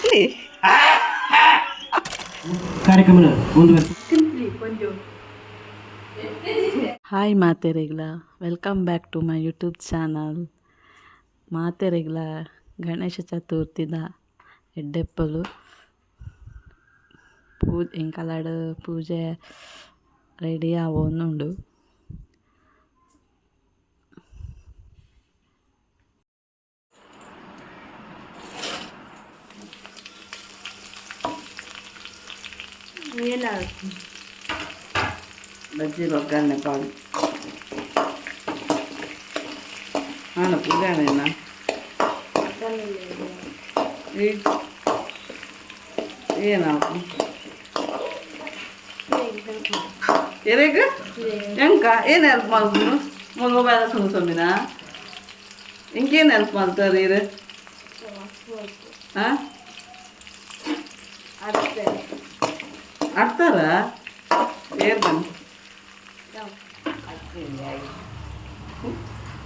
ಕಲ್ಕಲಿ. ಕಾರ್ಯಕ್ರಮ ಮುಂದುವರಿಸಿ. ಹಾಯ್ ಮಾತೆರೆಗ್ಲ, welcome back to my YouTube channel. ಮಾತೆರೆಗ್ಲ ಗಣೇಶ ಚತುರ್ಥಿದ ಎಡ್ಡೆಪ್ಪಲು. ಎಂಕಲಡ್ ಪೂಜೆ ರೆಡಿ ಆವೊಂದುಂಡು. ಬಜ್ಜಿ ಒಗ್ಗರಣೆ ಪಾಡು ಹಾಂ ಪೂಜಾನೇನಾ? ಏನಾపు ಎರೆಗ್ ಎಂಕ ಏನು ಹೆಲ್ಪ್ ಮಾಡ್ತೀನಿ? ಮೊಬೈಲ್ ಸುಮ್ಮ ಸೊಮ್ಮಿನ ಇಂಕೇನು ಹೆಲ್ಪ್ ಮಾಡ್ತಾರೆ ಇರು? ಹಾಂ, ಆಡ್ತಾರ. ಏರ್ ಬನ್ನಿ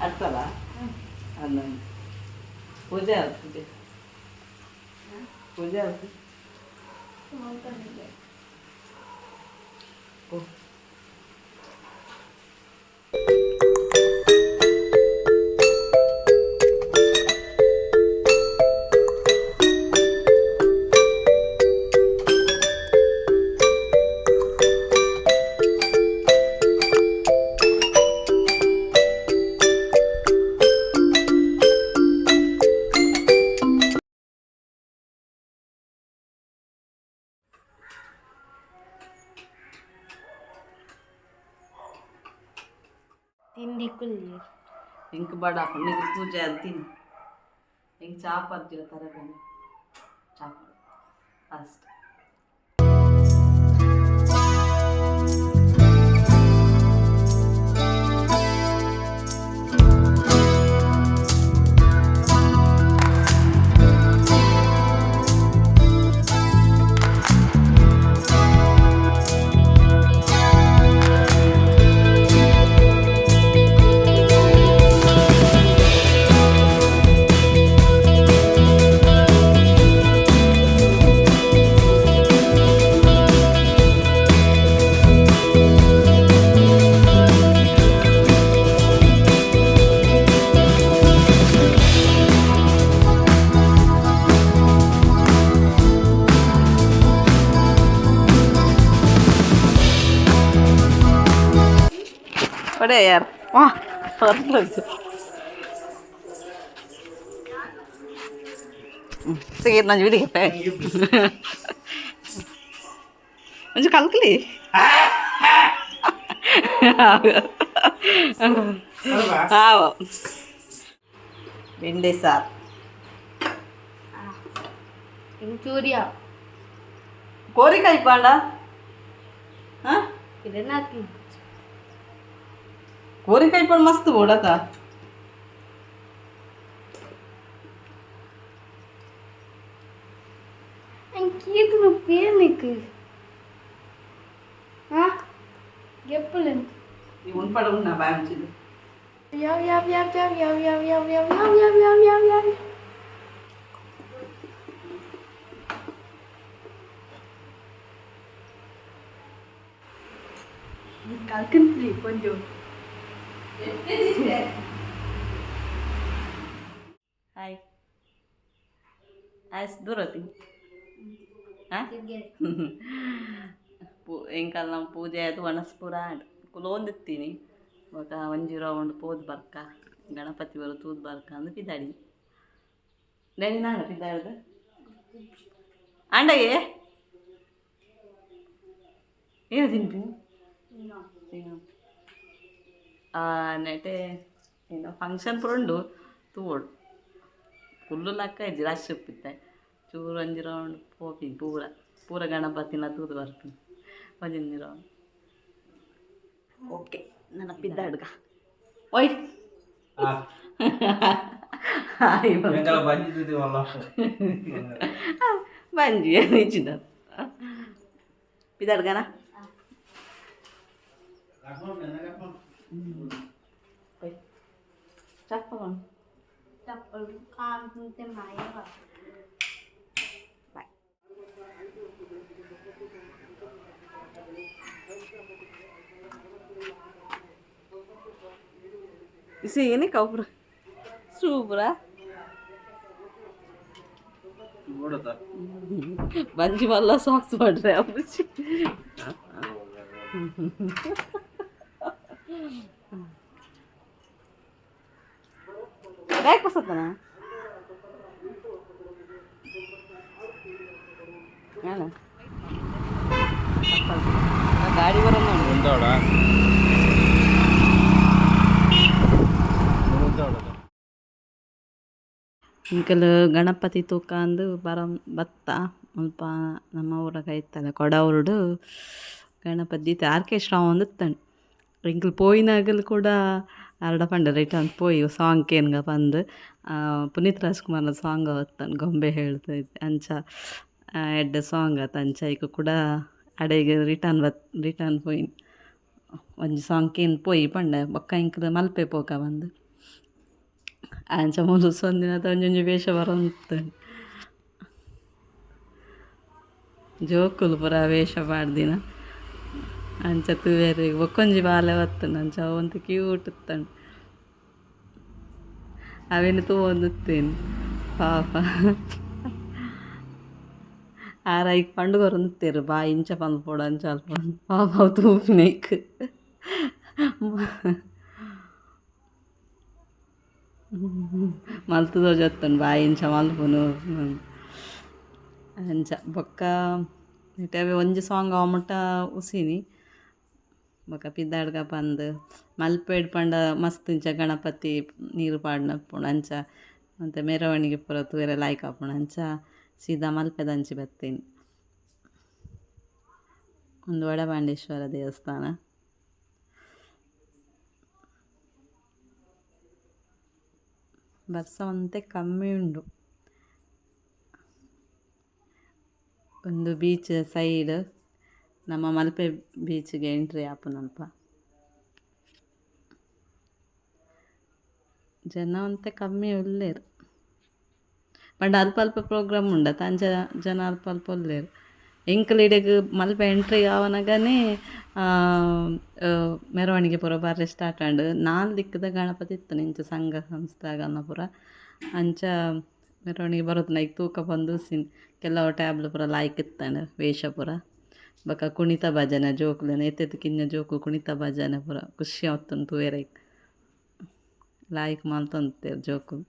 ಆಡ್ತಾರ ಅಲ್ಲ. ಪೂಜೆ ಆಯ್ತು, ಪೂಜೆ ಪೂಜೆ ಆಯ್ತು. ಓ. ತಿಂಡಿ ಕುಲ್ಲಿ. ಇಂಕ್ ಬಡ ನೀರು ಪೂಜೆ ಅಂತೀನಿ. ಹಿಂಗೆ ಚಾಪ್ ಅರ್ಜಿರ ತರಗನೆ ಚಾಪ್ ಫಸ್ಟ್. ಒಡೆ ಯಾರು ವಾ ಹೊರತು ನಂಜು ಬಿಡಿ ಒಂಚು ಕಲ್ಕಲಿ. ಹಾಂ, ಬೆಂಡೆ ಸಾರು. ಚೂರಿಯ. ಕೋರಿಕಾಯಿ ಪಾಂಡ ಹಾಂ. ಇದನ್ನ ತಿಂದು. ಕೋರಿಕಾಯಿ ಪಾಂಡ ಮಸ್ತ್ ಬೋಡತ. ಕೀರ್ತನ ಪೇನಕ್ಕೆ ಹಾ ಎಪ್ಪಲು. ಈ ಉಣ್ಪಡ ಉಣ್ಣ ಬಾಯ್ ಮುಚ್ಚಿದ್ದು. ಯಾವ ಯಾವ ಯಾವ ಯಾವ ಯಾವ ಯಾವ ಯಾವ ಯಾವ ಯಾವ ಯಾವ ಯಾವ ಯಾವ ಯಾವ. ಕಲ್ಕಂತ್ರಿ ಕೊಂಚ. ಹಾಯ್ ಆಯ್ಸ್ ದೂರತಿ. ಹಾಂ, ಪೂ ಎಂಕಲ್ನ ನಮ್ಮ ಪೂಜೆ ಆಯ್ತು, ಒಣಸ್ ಪೂರ ಆಂಡ್ ಕುಲೋಂದಿತ್ತೀನಿ. ಬೊಕ ಒಂಜಿ ರೌಂಡ್ ಪೋದು ಬರ್ಕ, ಗಣಪತಿ ಬರು ತೂದು ಬರ್ಕ ಅಂದ್ ಪಿದಾಡಿ. ಡ್ಯಾಡಿ ನಾಡ ಪಿದಾಡ್ದು ಆಂಡಗೆ ಏನು ತಿನ್ಪಿ ನೆಟೆ ಏನು ಫಂಕ್ಷನ್ ಪೂರ ಉಂಡು ತೂವೊಡು. ಫುಲ್ಲು ಲಕ್ಕ ಇಜ್ಜಿ, ರಶ್ ಉಪ್ಪಿತ್ತೆ. ಚೂರು ಒಂಜಿ ರೌಂಡ್ ಪೋಪಿನಿ, ಪೂರ ಪೂರ ಗಣಪತಿನ ತೂದು ಬರ್ಪಿನಿ ಒಂಜೊಂಜಿ ರೌಂಡ್. ಓಕೆ, ನನ್ನ ಪಿದ್ದಾಡ್ಗ ಓಯ್ ಹಾಯ್. ಬಂಜಿ ಇಚ್ಚಿದ ಪಿದಾಡ್ಗನ ಚಪ್ಪ. ಚಪ್ಪಲು ಕಾಣ್ತಂತೆ ಮಾಯವ. ಬಾಯ್. ಇಸಿ ಕೌಪುರ ಸೂಪರಾ. ಬಂಜಿ ಮಲ್ಲ ಸಾಕ್ಸ್ ಮಾಡ್ರೆ ಅಪ್ಪುಜಿ. ಬ್ಯಾಗ್ ಪಸತ್ತನ ಗಾಡಿ ಬರೋಣ. ಇಂಕಲ್ ಗಣಪತಿ ತೂಕ ಅಂದು ಬರ ಬತ್ತ ಮುಲ್ಪ ನಮ್ಮ ಊರ ಕೈತಲ ಕೊಡವೂರುಡು ಗಣಪತಿ ಆರ್ಕೆಸ್ಟ್ರಾ ಆವೊಂದಿತ್ತಂಡ್. ಎಂಕುಲು ಪೋಯಿನಾಗಲ್ ಕೂಡ ಅರಡ ಪಂಡ ರಿಟರ್ನ್ ಪೋಯಿ ಸಾಂಗ್ ಕೇನ್ಗ ಪಂದ್. ಪುನೀತ್ ರಾಜ್ಕುಮಾರ್ನ ಸಾಂಗ್ ಅವತ್ತನ್ ಗೊಂಬೆ ಹೇಳ್ತಾ ಅಂಚ ಎಡ್ಡೆ ಸಾಂಗ್ ಆತ. ಅಂಚ ಐಕ್ ಕೂಡ ಅಡೆಗ್ ರಿಟರ್ನ್ ಬತ್ ರಿಟರ್ನ್ ಪೋಯಿನ್. ಒಂಜಿ ಸಾಂಗ್ ಕೇನ್ ಪೋಯಿ ಪಂಡೆ ಬೊಕ್ಕ ಎಂಕುಲು ಮಲ್ಪೆ ಪೋಕ ಪಂದ್. ಅಂಚ ಮೂಲು ಒಂದಿನತ ಒಂಜೊಂಜಿ ವೇಷ ಬರೊಂದಿತ್ತುಂಡು. ಜೋಕುಲು ಪೂರ ವೇಷ ಪಾಡ್ದಿನ ಅಂಚ ತೂವೆರೆ. ಬೊಕ್ಕೊಂಜಿ ಬಾಲೆ ಬತ್ತುಂಡು, ಅಂಚ ಅವು ಕ್ಯೂಟ್ ಇತ್ತುಂಡು. ಅವೆನ್ ತೂವೊಂದಿತ್ತೇನೆ ಪಾಪ. ಆರ್ ಐಕ್ ಪಂಡ್ ಕೊರೊಂದಿತ್ತೆರ್ ಬಾಯಿ ಇಂಚ ಪನ್ಪೊಡು ಅಂಚ ಅಲ್ಪ. ಪಾಪ ಅವು ತೂಪಿನೈಕ್ ಮಲ್ತ್ ತೋಜೊತ್ತುಂಡು ಬಾಯಿ ಇಂಚ ಮಲ್ಪುನು ಅಂಚ. ಬೊಕ್ಕ ಇತ್ತೆ ಒಂಜಿ ಸಾಂಗ್ ಅವ ಮುಟ್ಟ ಉಸಿನಿ. ಬೊಕ್ಕ ಪಿದಾಡ್ಗ ಪಂದ್. ಮಲ್ಪೆಡ್ ಪಂಡ ಮಸ್ತ್ ಇಂಚ ಗಣಪತಿ ನೀರು ಪಾಡ್ನಪ್ಪುಂಡು ಅಂಚ ಒಂತೆ ಮೆರವಣಿಗೆ ಪೂರ ತೂಯೆರೆ ಲಾಯ್ಕ್ ಆಪುಂಡು. ಅಂಚ ಸೀದಾ ಮಲ್ಪೆದಂಚಿ ಬತ್ತೀನಿ. ಉಂದು ವಡಭಾಂಡೇಶ್ವರ ದೇವಸ್ಥಾನ. ಬರ್ಸ ಒಂತೆ ಕಮ್ಮಿ ಉಂಡು. ಒಂದು ಬೀಚ್ ಸೈಡ್, ನಮ್ಮ ಮಲ್ಪೆ ಬೀಚ್ಗೆ ಎಂಟ್ರಿ ಆಪುನಲ್ಪ. ಜನ ಒಂತೆ ಕಮ್ಮಿ ಉಲ್ಲೆರ್. ಪಂಡ ಅಲ್ಪ ಅಲ್ಪ ಪ್ರೋಗ್ರಾಮ್ ಉಂಡತ, ಅಂಚ ಜನ ಅಲ್ಪ ಅಲ್ಪ ಉಲ್ಲೆರ್. ಎಂಕುಲು ಇಡೆಗ್ ಮಲ್ಪೆ ಎಂಟ್ರಿ ಆವನಗನೇ ಮೆರವಣಿಗೆ ಪೂರ ಬರ್ರೆ ಸ್ಟಾರ್ಟ್ ಆಂಡ್. ನಾಲ್ ದಿಕ್ಕುದ ಗಣಪತಿ ಇತ್ತುಂಡು ಇಂಚ ಸಂಘ ಸಂಸ್ಥೆ ಪೂರ. ಅಂಚ ಮೆರವಣಿಗೆ ಬರೋದು ಐಕ್ ತೂಕ ಬಂದು ಸಿನ್. ಕೆಲವು ಟ್ಯಾಬ್ಲು ಪೂರ ಲಾಯ್ಕ್ ಇತ್ತಂಡ್ ವೇಷ ಪೂರ. ಬೊಕ್ಕ ಕುಣಿತ ಭಜನೆ ಜೋಕುಲೆನ, ಏತೇತ್ ಕಿನ್ಯ ಜೋಕುಲು ಕುಣಿತ ಭಜನೆ ಪೂರ ಖುಷಿ ಆತುಂಡು ತೂಯೆರೆ. ಲಾಯ್ಕ್ ಮಲ್ತೊಂದಿತ್ತೆರ್ ಜೋಕುಲು.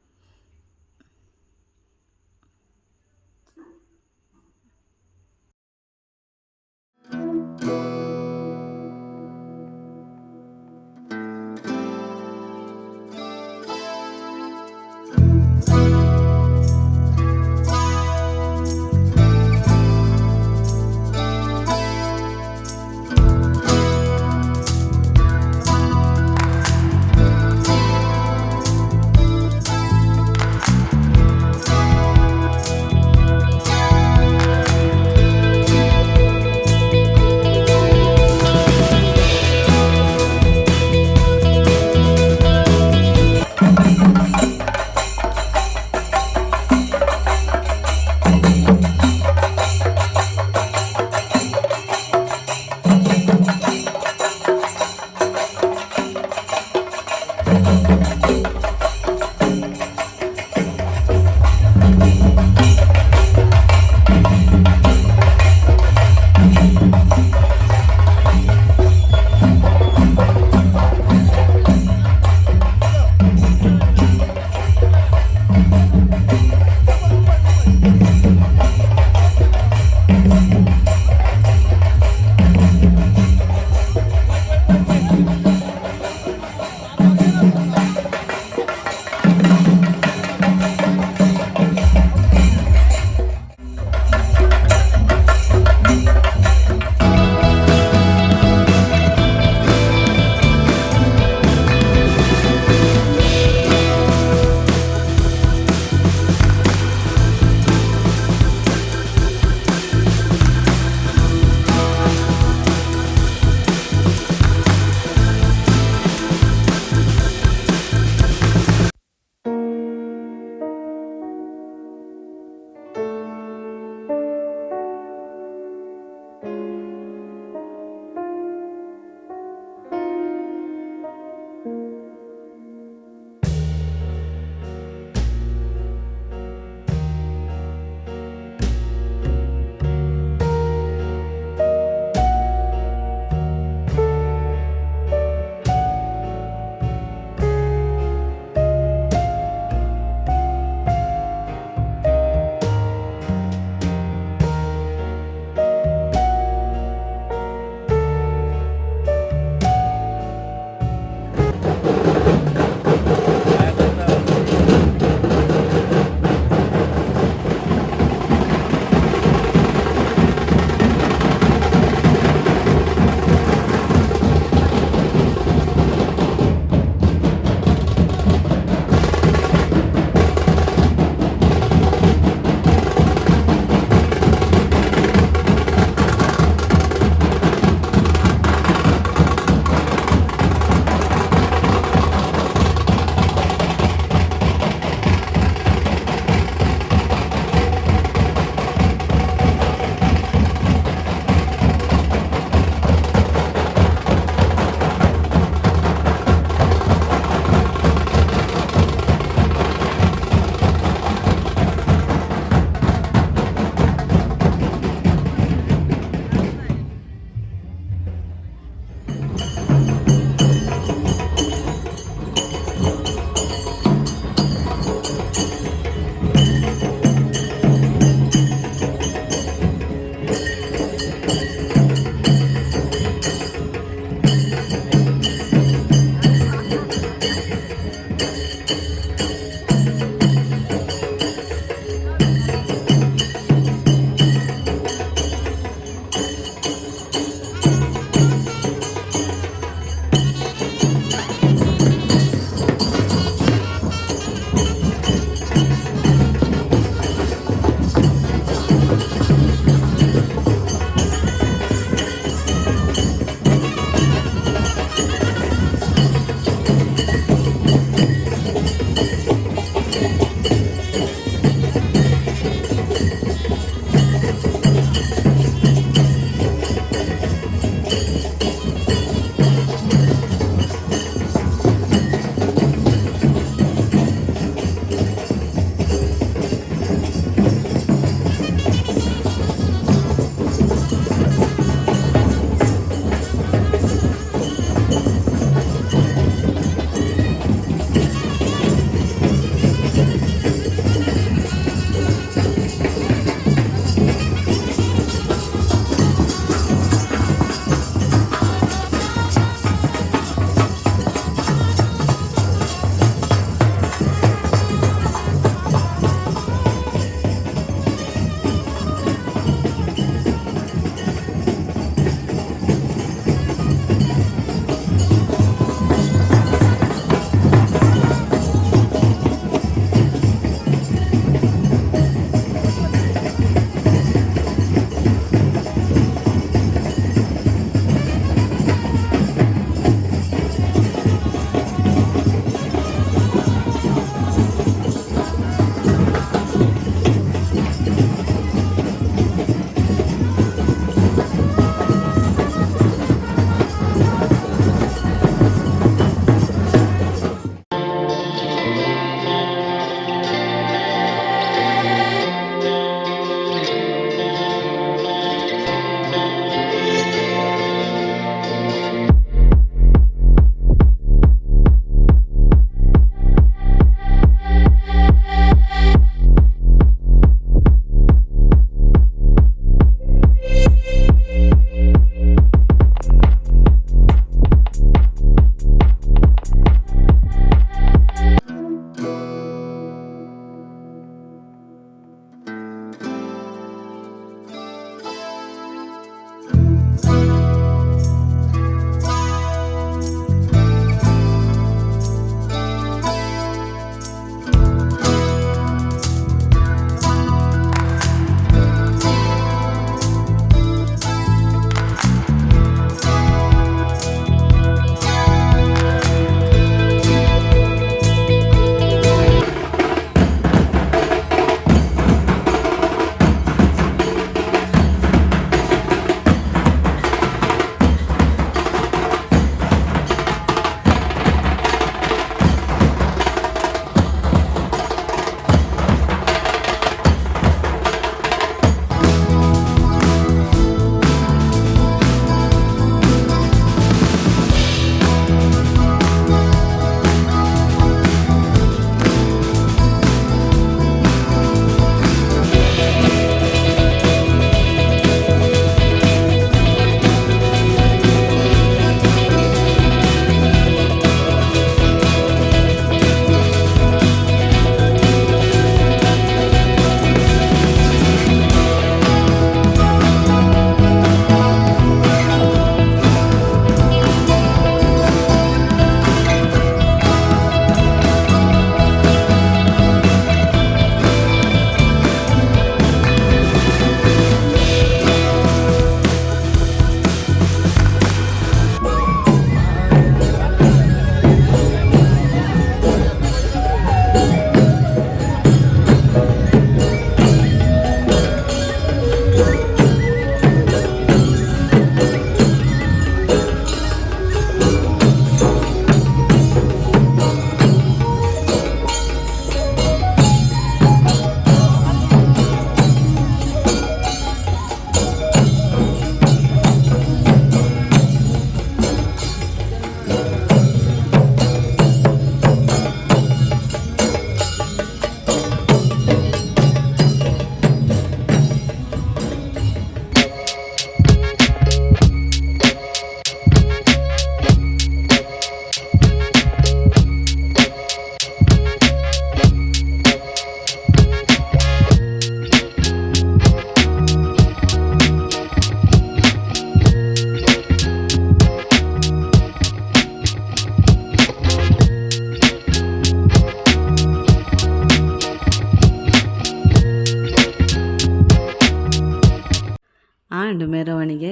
ಮುಗಿಂಡು ಮೆರವಣಿಗೆ.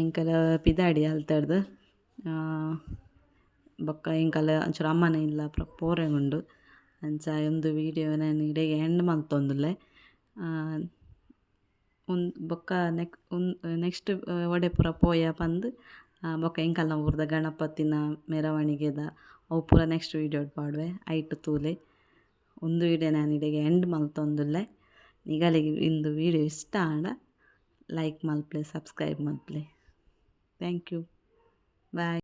ಎಂಕಲ ಪಿದಾಡಿ ಅಲ್ತಡ್ದು ಬೊಕ್ಕ ಎಂಕಲ ಒಂಚೂರು ಅಮ್ಮನ ಇಲ್ಲ ಪೋರೆ ಉಂಡು. ಅಂಚ ಒಂದು ವೀಡಿಯೋ ನಾನು ಇಡೆಗ್ ಎಂಡ್ ಮಲ್ತೊಂದುಲ್ಲೆ. ಬೊಕ್ಕ ನೆಕ್ಸ್ಟ್ ಒಡೆ ಪೂರ ಪೋಯ ಪಂದ್ ಬೊಕ್ಕ ಎಂಕಲ್ನ ಊರ್ದ ಗಣಪತಿನ ಮೆರವಣಿಗೆದ ಅವು ಪೂರ ನೆಕ್ಸ್ಟ್ ವೀಡಿಯೋ ಪಾಡುವೆ, ಐಟ್ ತೂಲೆ. ಉಂದು ವೀಡಿಯೋ ನಾನು ಇಡೆಗ್ ಎಂಡ್ ಮಲ್ತೊಂದುಲ್ಲೆ. ನಿಗಲಿಗೆ ಇಂದು ವೀಡಿಯೋ ಇಷ್ಟ ಆಂಡ ಲೈಕ್ ಮಲ್ಪಲೆ, ಸಬ್ಸ್ಕ್ರೈಬ್ ಮಲ್ಪಲೆ. Thank you, bye.